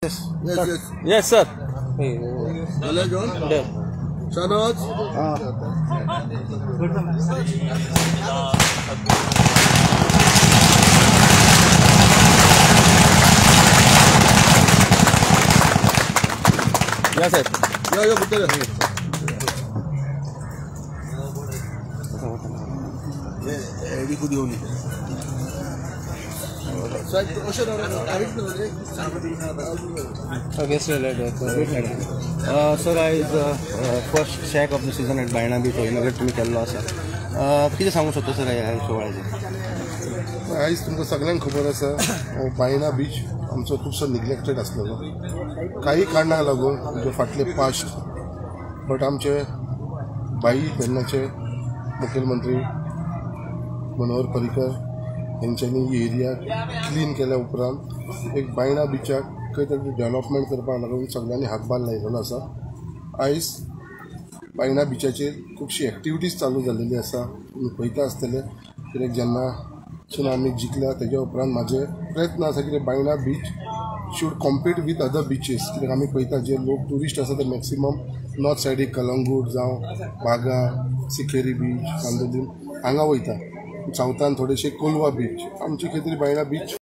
Yes. Yes, yes. Yes, sir. Hello, John. Shanoj. Yes, sir. Yo, yo, betul. Sir, आयज first shack of the season at Baina beach inaugurate तुमी केल्लो आसा, कितें सांगूंक सोदता sir ह्या सुवाळ्याचेर? आयज तुमकां सगळ्यांक खबर आसा, बायणा बीच आमचो खुबसो निग्लेक्टेड आसलेलो काही कारणाक लागून म्हणजे फाटले पास्ट, बट आमचे बाई तेन्नाचे मुखेलमंत्री मनोहर पर्रीकर हेंच्यांनी ही एरिया क्लीन केल्या उपरांत एक बायणा बिचाक खंय तरी डेव्हलपमेंट करपाक लागून सगळ्यांनी हातभार लायलेलो आसा. आयज बायणा बिचाचेर खुबशी एक्टिविटीज चालू जाल्लेली आसा, तुमी पळयता आसतले. कित्याक जेन्ना सून आमी जिखल्या तेज्या उपरांत म्हाजे प्रयत्न आसा कित्याक Baina beach should compete with other beaches. कित्याक आमी पळयता जे लोक ट्युरिस्ट आसा ते मॅक्सिमम नॉर्थ सायडीक कलंगूट जावं बागा, सिकेरी बीच, कांदोलीम हांगा वयता, सावथान थोडेशे कोलवा बीच, आमचे खंय तरी बायणा बीच